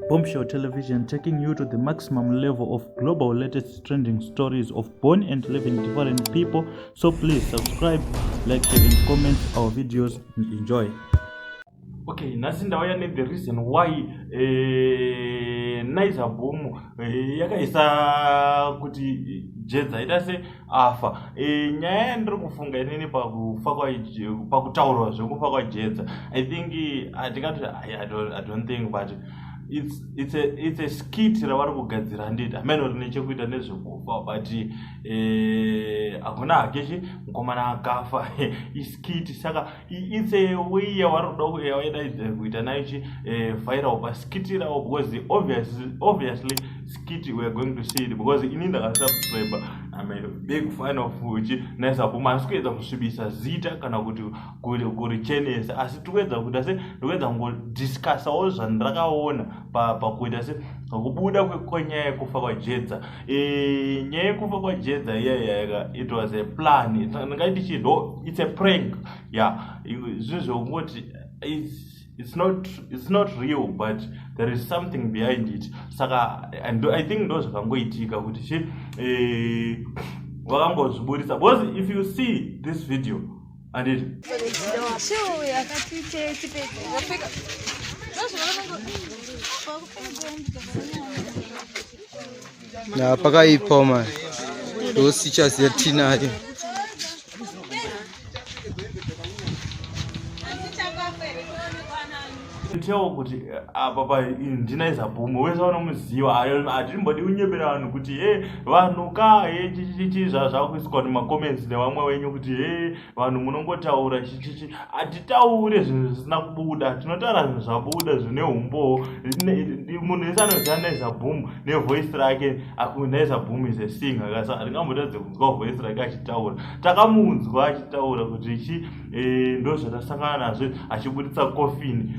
Bombshell Television, taking you to the maximum level of global latest trending stories of born and living different people. So please subscribe, like, share and comment our videos and enjoy. Okay, nhasi ndauya ne the reason why Naiza Boom yakaisa kuti Jedza ita se afa. Nyaya yandiri kufunga inini pakufa kwa pakutaurwa zvekufa kwaJedza, I think hatingati, I don't think, but it's a skit ravari kugadzira, handiti? Hameno rine chekuita nezvekufa, but hakuna hakechi mukomana akafa, iskit. Saka it's a way yavari kuda yavaida kuita nayo chi viral paskit ravo, because obviously skit we are going to see it, because ini ndakasubscribe, I'm a big fan of chi Naiza Boom. Asi kuedza kusvibisa zita kana kuti kurichenesa, asi tikuedza kuita se ndikuedza kungodiscussawo zvandakaona pakuita se kubuda kwenyaya yekufa kwaJedza. Nyaya yekufa kwaJedza iyayaka, it was a plan, ndingaiti chii, ndo it's a prank. Yeah, zvinhu zvekungoti it's not real, but there is something behind it. Saka and I think ndo zvakangoitika kuti chi vakangozviburisa, because if you see this video, anditi? Chiuya katite tipedze. Wapfeka. Ya, pakaipa mani, ndosichaziya tinayo. Tell kuti apa pa ndiNaiza Boom, wese vanomuziva. Hatimbodi kunyepera vanhu kuti he vanhu ka he chichichi zvakuiswa nemacomments nevamwe venyu kuti he vanhu munongotaura chichichi. Hatitaure zvinhu zvisina kubuda, tinotaura zvinhu zvabuda zvine umbowo. Munhu wese anoziva Naiza Boom nevoice rake. Naiza Boom is a singer, kasa hatingambotadze kunzwa voice rake achitaura. Takamunzwa achitaura kuti chi ndo zvatasangana nazvo, achibuditsa coffin,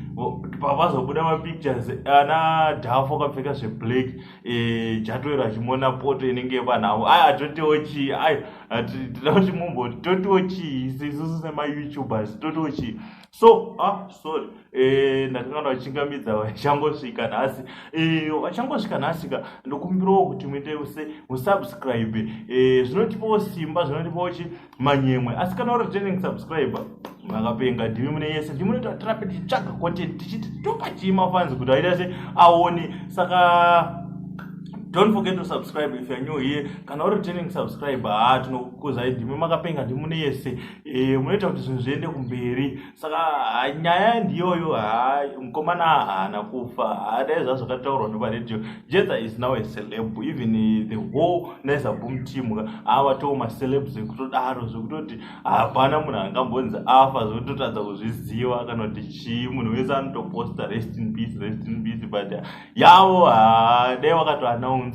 papazobuda mapictures ana Dhafu akapfeka zveblack, jatoero achimona poto inenge yepanhau. Ai, hatotiwo chii? Ai, tinoda kuti mumboti totiwo chii isusu semayoutubers? Totiwo chii? So, ah, sorry, ndakanga ndachingamidza vachangosvika nhasi. Vachangosvika nhasi ka, ndokumbirawo kuti muite se musubscribe. Zvinotipawo simba, zvinotipawo chi manyemwe. Asi kana uri returning subscriber, makapenga, ndimi mune yese, ndimi munoita tirape tichitsvaga content, tichiti topa chii mafans kuti aita se aone. Saka don't forget to subscribe if you're new here. Kana uri returning subscriber, ha, tinokuzai, ndimi makapenga, ndimi mune yese, munoita kuti zvinhu zviende kumberi. Saka nyaya ndiyoyo. Ha, mukomana haana kufa. Hadai zvazvakataurwa neparedhiyo. Jedza is now a celeb. Even the whole Naiza Boom team avatowo macelebs ekutodaro, zvekutoti hapana munhu angambonzi afa zvekutotadza kuzviziva kana kuti chii. Munhu wese anotoposta "Rest in peace, rest in peace." But yavo, dai vakatoannounsa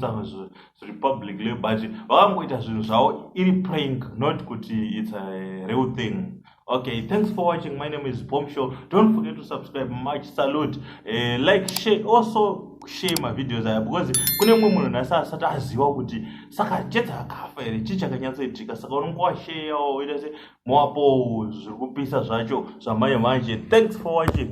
zviri publicly, but vakangoita zvinhu zvavo iri prank, not kuti it's a real thing. Okay, thanks for watching. My name is Bomb Show. Don't forget to subscribe. Much salute. Like, share, also share mavideos aya, because kune mumwe munhu nhasi asati aziva kuti saka Jedza akafa here, chii chakanyatsoitika. Saka unonge washarewo, oita se mowapowo zviri kupisa zvacho zvamanje manje. Thanks for watching.